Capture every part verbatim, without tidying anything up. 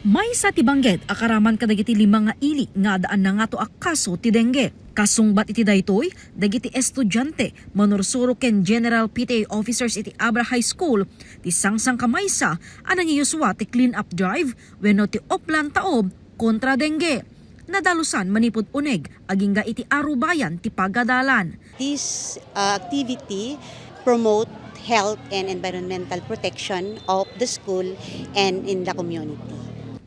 Maysa ti bangged a karaman kadagiti lima nga ili nga addaan nangato a kaso ti dengue. Kasungbat iti daytoy, dagiti estudiante, manursuro ken general P T A officers iti Abra High School ti sangsangkamaysa a nangiyusua ti clean-up drive wenno ti Oplan Taob kontra dengue. Nadalusan manipud uneg agingga iti arubayan ti pagadalan. This uh, activity promote health and environmental protection of the school and in the community.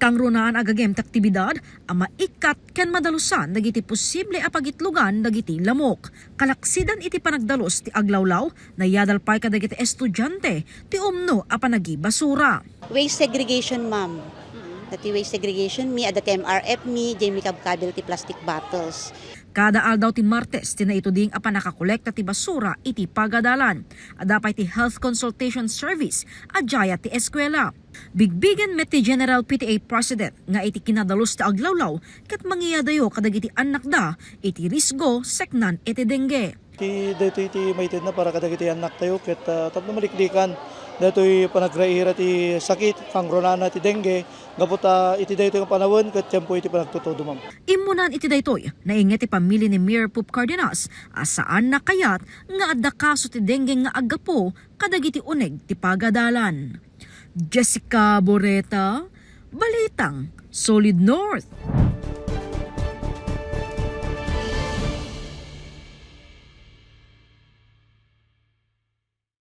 Kangrunaan a gagem ti aktibidad a maikkat ken madalusan dagiti posible a pagitlogan dagiti lamok. Kalaksidan iti panagdalus ti aglawlaw, nayadal pay kadagiti estudiante ti umno a panagibasura. Waste segregation, ma'am. Dati waste segregation, mi adda ti M R F mi, jay mi kabkabil ti plastic bottles. Kada aldaw ti Martes ti naituding a pannakakolekta ti basura iti pagadalan. Adda pay ti health consultation service a jayat ti eskuela. Bigbigen met ti General P T A President nga iti kinadalus ti aglawlaw ket mangiyadayo kadagiti annakda iti risgo seknan iti dengue. Ti daytoy ti maitedna para kadagiti annaktayo ket ah, tapno maliklikan daytoy panagraira ti sakit, kangrunana ti dengue, gapu ta iti daytoy nga panawen ket tiempo iti panagtutudo, ma'am. Immunan iti daytoy, nainget ti pamili ni Mayor Pope Cardenas a saan na kayat nga adda kaso ti dengue nga aggapu kadagiti uneg ti pagadalan. Jessica Boreta, Balitang Solid North.